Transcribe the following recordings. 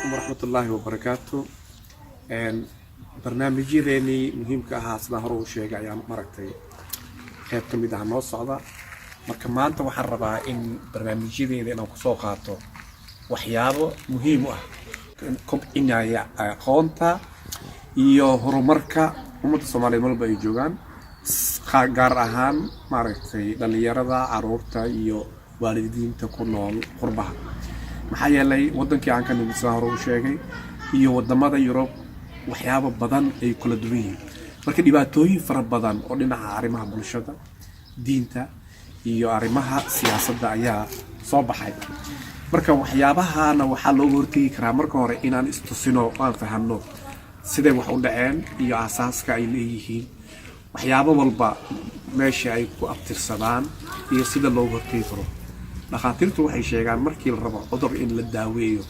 Calaykum waraxmatullaahi wabarakaatu. Barnaamijyadeenii muhiimka ahaa, sidaan hore u sheegay, ayaan maaragtay qayb ka mid ah noo socda. Marka maanta waxaan rabaa in barnaamijyadeeda inaan kusoo qaato waxyaabo muhiim u ah kobcinaya aqoonta iyo horumarka ummadda Soomaaliyeed meel walba ay joogaan, gaar ahaan maaragtay dhalinyarada, caruurta iyo waalidiinta ku nool qurbaha. Maxaa yeelay, wadankii aan ka nimid, sidaan hore u sheegay, iyo wadamada Yurub waxyaabo badan ay kala duwan yihiin. Marka dhibaatooyin fara badan oo dhinaca arrimaha bulshada, diinta iyo arrimaha siyaasadda ayaa soo baxay. Marka waxyaabahana waxaa looga hortegi karaa marka hore inaan istusino, aan fahamno siday wax u dhaceen iyo aasaaska ay leeyihiin, waxyaabo walba meesha ay ku abtirsadaan iyo sida looga hortegi karo. Dhakhaatiirtu waxay sheegaan, markii la rabo cudur in la daaweeyo,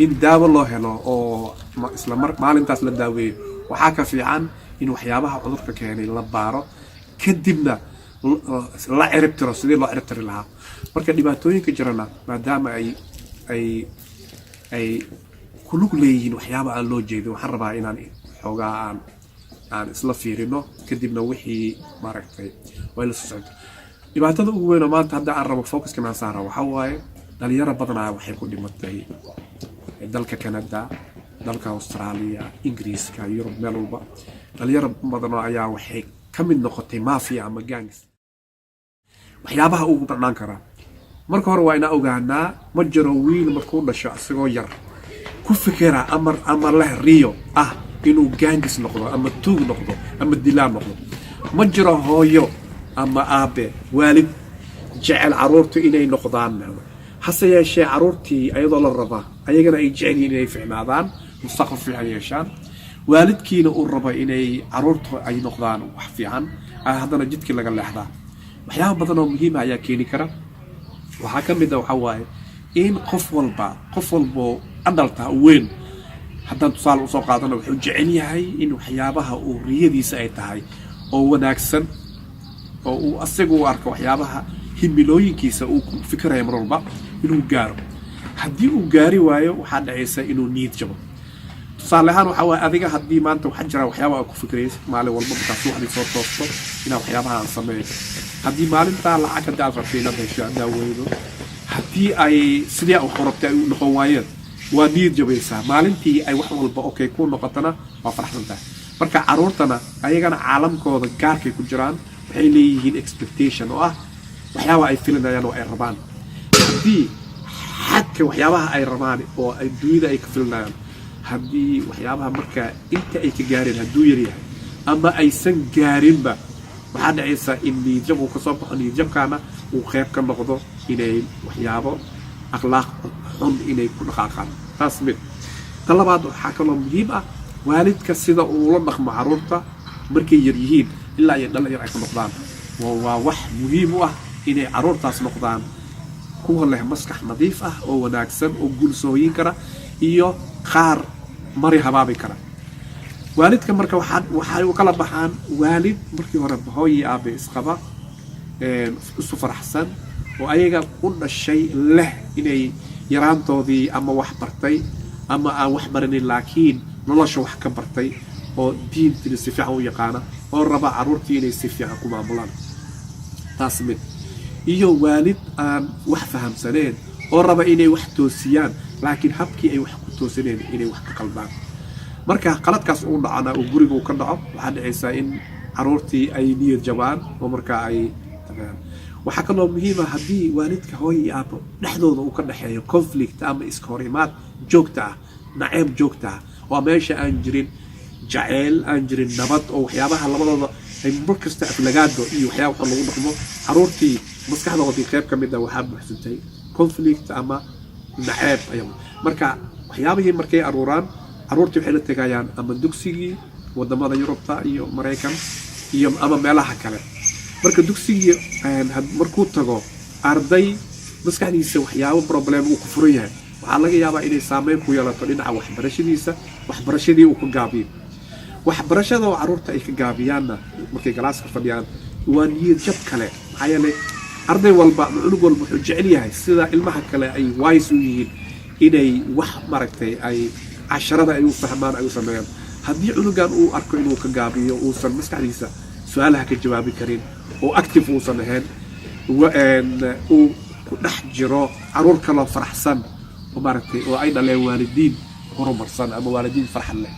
in daawo loo helo oo isla mar maalintaas la daaweeyo, waxaa ka fiican in waxyaabaha cudurka keenay la baaro, kadibna la ciribtiro sidii loo ciribtiri lahaa. Marka dhibaatooyinka jirana, maadaama ay ku lug leeyihiin waxyaaba aan loo jeedin, waxaan rabaa inaan xoogaa aan isla fiirino, kadibna wixii maaragtay way la soo socdo. Dhibaatada ugu weyn oo maanta hadda aan rabo focuskan aan saara waxaa waaye, dhalinyaro badanaa waxay ku dhimatay dalka Canada, dalka Australia, Ingiriiska, Yurub, meel walba. Dhalinyaro badanoo ayaa waxay ka mid noqotay mafia ama gangs. Waxyaabaha ugu badnaan karaa, marka hore waa inaa ogaanaa, ma jiro wiil markuu dhasho isagoo yar ku fikira ama leh riyo ah inuu gangs noqdo ama tuug noqdo ama dilaa noqdo. Ma jiro hooyo ama aabe, waalid jecel caruurtu inay noqdaan. Hase yeeshee, caruurtii ayadoo la rabaa, ayagana ay jecel yihiin inay ficnaadaan, mustaqbal fiican yeeshaan, waalidkiina uu rabo inay caruurtu ay noqdaan wax fiican, haddana jidkii laga leexdaa. Waxyaaba badan oo muhiima ayaa keeni kara. Waxaa ka mid a, waxaa waaye, in qof walboo adult ah weyn, haddaan tusaale usoo qaadano, wuxuu jecel yahay in waxyaabaha uu riyadiisa ay tahay oo wanaagsan oo uu asaga u arko, waxyaabaha himilooyinkiisa uu ku fikiraya mar walba inuu gaaro. Haddii uu gaari waayo, waxaa dhacaysa inuu niyad jabo. Tusaale ahaan, waxaa waaye, adiga haddii maanta waxaa jira waxyaaba aad ku fikiraysa maalin walba markaa subaxdii soo toosto, inaa waxyaabaha aan sameeyo, haddii maalintaa lacag haddii aad rabtay inaad hesho haddaa weydo, haddii ay sidii wax u rabtay ay u noqon waayeen, waa niyad jabaysaa. Maalintii ay wax walba okay ku noqotana, waa faraxsan tahay. Marka caruurtana ayagana caalamkooda gaarkay ku jiraan. Waxay leeyihiin expectation oo ah waxyaaba ay filinayaan oo ay rabaan. Haddii xadka waxyaabaha ay rabaan oo ay dunida ay ka filinayaan, haddii waxyaabaha marka inta ay ka gaareen hadduu yaryahay ama aysan gaarinba, waxaa dhacaysa in niyadjab uu kasoo baxo. Niyadjabkaana uu qayb ka noqdo inay waxyaabo akhlaaq xun inay ku dhaqaaqaan. Taas mid. Ta labaad, waxaa kaloo muhiim ah waalidka sida uu la dhaqmo caruurta markay yar yihiin ilaa iyo dhalin yar ay ka noqdaan. Waa wax muhiim u ah inay caruurtaas noqdaan kuwa leh maskax nadiif ah oo wanaagsan oo guulsooyin kara iyo qaar mari habaabi kara. Waalidka marka waxay u kala baxaan waalid markii hore hooyi aabe isqaba, isu faraxsan, oo ayaga u dhashay leh inay yaraantoodii ama wax bartay ama aan wax barinin, laakiin nolosha wax ka bartay oo diintina si fiican u yaqaana oo raba caruurtii inay si fiican ku maamulaan. Taas mid. Iyo waalid aan wax fahamsaneen oo raba inay wax toosiyaan, laakiin habkii ay wax ku toosineen inay wax ka qaldaan. Marka qaladkaas uu dhacana, uu guriga uu ka dhaco, waxaa dhacaysaa in caruurtii ay niyad jabaan oo markaa ay tagaan. Waxaa kaloo muhiim ah, haddii waalidka hooyo iyo aabbo dhexdooda uu ka dhexeeyo conflict ama iska hor imaad joogta ah, naceeb joogta ah, oo meesha aan jirin jaceyl, aan jirin nabad, oo waxyaabaha labadooda ay mar kasta aflagaado iyo waxyaaba xun lagu dhaqmo, caruurtii maskaxdoodii qayb ka mid ah waxaa buuxsantay conflict ama naceeb ayaa. Marka waxyaabihii markay aruuraan, caruurtii waxay la tegayaan ama dugsigii wadamada Yurubta iyo Maraykan iyo ama meelaha kale. Marka dugsigii markuu tago, arday maskaxdiisa waxyaabo problem uu ku furan yahay, waxaa laga yaabaa inay saameyn ku yeelato dhinaca waxbarashadiisa, waxbarashadii uu ka gaabiyo. Waxbarashada oo caruurta ay ka gaabiyaanna markay galaaska fadhiyaan waa niyad jab kale. Maxaa yeelay, arday walba ama cunug walba wuxuu jecel yahay sida ilmaha kale ay wise u yihiin. Inay wax maaragtay ay casharada ay u fahmaan, ay u sameeyaan. Haddii cunugan uu arko inuu ka gaabiyo, uusan maskaxdiisa su-aalaha ka jawaabi karin oo active uusan ahayn, uu ku dhex jiro caruur kaloo faraxsan oo maaragtay oo ay dhaleen waalidiin horumarsan ama waalidiin farxad leh,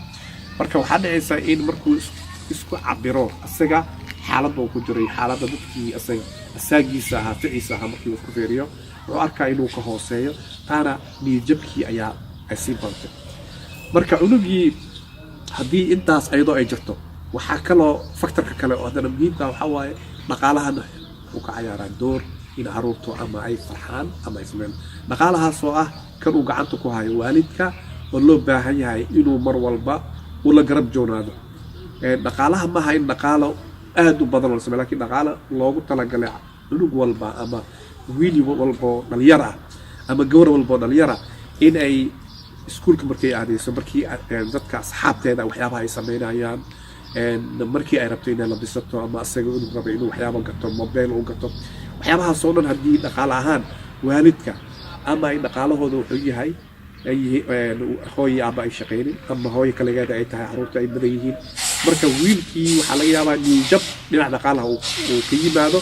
marka waxaa dhacaysa in markuu isku cabiro asaga xaaladda uu ku jiray, xaaladda dadkii asaga asaagiisa ahaa, ficiisa ahaa, markii uu isku fiiriyo, wuxuu arkaa inuu ka hooseeyo. Taana niyadjabkii ayaa ay sii badatay. Marka cunugii haddii intaas ayadoo ay jirto, waxaa kaloo factorka kale oo haddana muhiimka waxaa waaye dhaqaalahana uu ka cayaaraa door in caruurtu ama ay farxaan ama ay sameeyaan. Dhaqaalahaasoo ah kan uu gacanta ku hayo waalidka oo loo baahan yahay inuu mar walba uu la garab joognaado. Dhaqaalaha maaha in dhaqaalo aad u badan oo la sameeyo, lakin dhaqaalo loogu talagalay cunug walba ama wiil walba oo dhalinyar ah ama gabar walba oo dhalinyar ah in ay iskuulka markay aadayso, markii dadka asxaabteeda waxyaabaha ay sameynayaan, markii ay rabto inay labisato ama asaga inuu rabo inuu waxyaaba gato, mobile uu gato, waxyaabahaas oo dhan, haddii dhaqaale ahaan waalidka ama ay dhaqaalahooda wuxuu yahay hooyo aaba ay shaqaynin ama hooyo kaligeeda ay tahay, caruurta ay badan yihiin, marka wiilkii waxaa laga yaabaa niyadjab dhinac dhaqaalaha uu ka yimaado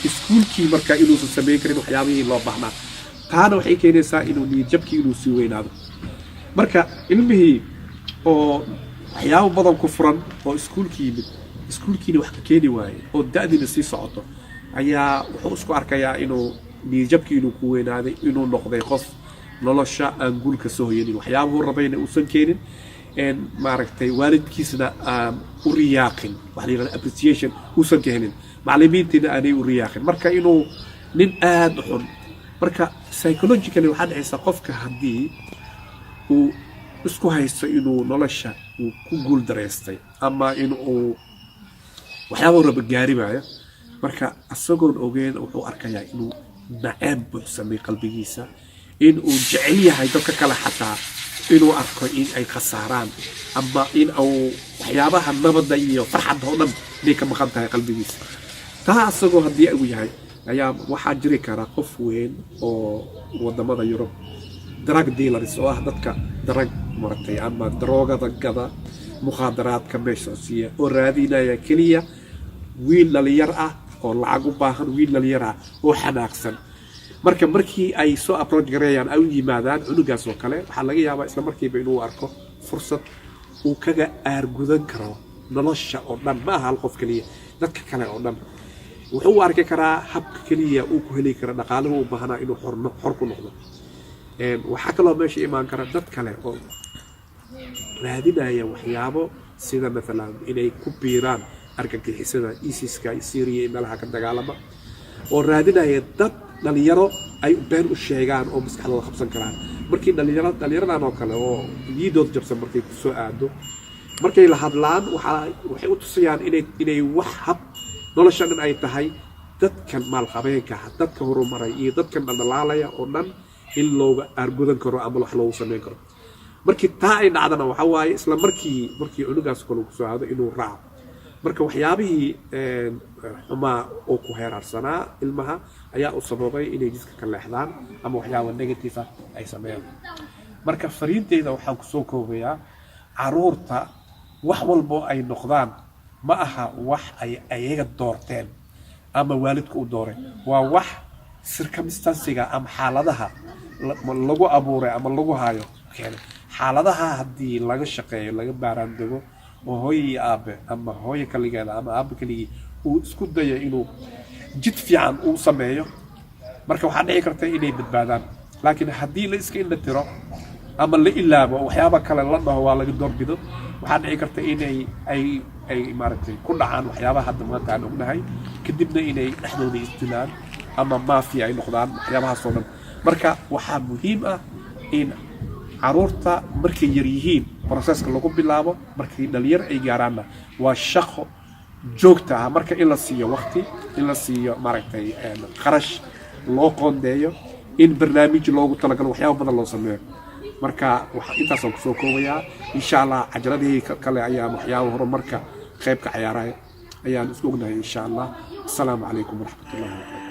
iskuulkii, marka inuusan samayn karin waxyaabihii loo baahnaa. Taana waxay keenaysaa inuu niyadjabkii inuu sii weynaado. Marka ilmihii oo waxyaabo badan ku furan oo iskuulkii yimid, iskuulkiina wax ka keeni waaye, oo da'diina sii socoto, ayaa wuxuu isku arkayaa inuu niyadjabkii inuu ku weynaaday, inuu noqday qof nolosha aan guul ka soo hoyanin, waxyaabuhu rabayna uusan keenin, maaragtay, waalidkiisna aan u riyaaqin, waxa la yidhahda appreciation uusan keenin, macallimiintiina aanay u riyaaqin, marka inuu nin aada u xun. Marka psychologically waxaa dhacaysa qofka haddii uu isku haysto inuu nolosha uu ku guul dareystay ama in uu waxyaaba raba gaari maayo, marka isagoon ogeyn wuxuu arkayaa inuu naceeb buuxsamay qalbigiisa, in uu jecel yahay dadka kale xataa inuu arko in ay khasaaraan ama in uu waxyaabaha nabadda iyo farxadda oo dhan inay ka maqan tahay qalbigiisa. Taa isagoo haddii uu yahay ayaa waxaa jiri kara qof weyn oo wadamada Yurub drug dealers oo ah, dadka drug maratay ama daroogada gada, mukhaadaraadka meesha siiya, oo raadinaya keliya wiil dhalinyar ah oo lacag u baahan, wiil dhalinyar ah oo xanaaqsan. Marka markii ay soo approach gareeyaan, ay u yimaadaan cunugaas oo kale, waxaa laga yaabaa isla markiiba inuu arko fursad uu kaga aargudan karo nolosha oo dhan. Ma aha hal qof keliya, dadka kale oo dhan. Wuxuu u arki karaa habka keliya uu ku heli kara dhaqaaluhu u baahnaa inuu xor ku noqdo. Waxaa kaloo meesha imaan kara dad kale oo raadinaya waxyaabo, sida maalan inay ku biiraan argagixisada ISIS-ka, Syria iyo meelaha ka dagaalama, oo raadinaya dad dhalinyaro ay been u sheegaan oo maskaxdooda qabsan karaan. Markii dhalinyaro dhalinyaradan oo kale oo niyadood jabsan markay kusoo aado, markay la hadlaan, waxay u tusayaan inay wax hab nolosha dhan ay tahay dadkan maalqabeenka ah, dadka horumaray iyo dadkan dhaldhalaalaya oo dhan in looga aargudan karo ama wax loogu sameyn karo. Markii taa ay dhacdana, waxa waaye isla markii cunugaas kale kusoo aado inuu raaco. Marka waxyaabihii xumaa oo ku heeraarsanaa ilmaha ayaa u sababay inay jidka ka leexdaan ama waxyaaba negative ah ay sameeyaan. Marka fariinteyda waxaan kusoo koobayaa: caruurta wax walbo ay noqdaan ma aha wax ay ayaga doorteen ama waalidka u dooray, waa wax circumstancega ama xaaladaha lagu abuuray ama lagu hayo keenay. Xaaladaha haddii laga shaqeeyo, laga baaraan dego, oo hooyo iyo aabe ama hooyo kaligeeda ama aabe keligii uu isku dayo inuu jid fiican uu sameeyo, marka waxaa dhici karta inay badbaadaan. Laakiin haddii la iska indha tiro ama la ilaabo, waxyaaba kale la dhaho waa laga doorbido, waxaa dhici karta inay ay maaragtay ku dhacaan waxyaabaha hadda maanta aan ognahay, kadibna inay dhexdooda isdilaan ama mafia ay noqdaan, waxyaabahaas oo dhan. Marka waxaa muhiim ah in caruurta markay yar yihiin processka lagu bilaabo, markay dhalinyar ay gaaraanna waa shaqo joogta ah. Marka in la siiyo waqti, in la siiyo maaragtay qarash loo qoondeeyo, in barnaamij loogu talagalo, waxyaaba badan loo sameeyo. Marka intaasaan kusoo koobayaa. Insha Allah cajaladihii kale ayaan waxyaaba horumarka qayb ka cayaaraya ayaan isku ognahay, insha Allah. Asalaamu calaykum waraxmatullahi wabarakatu.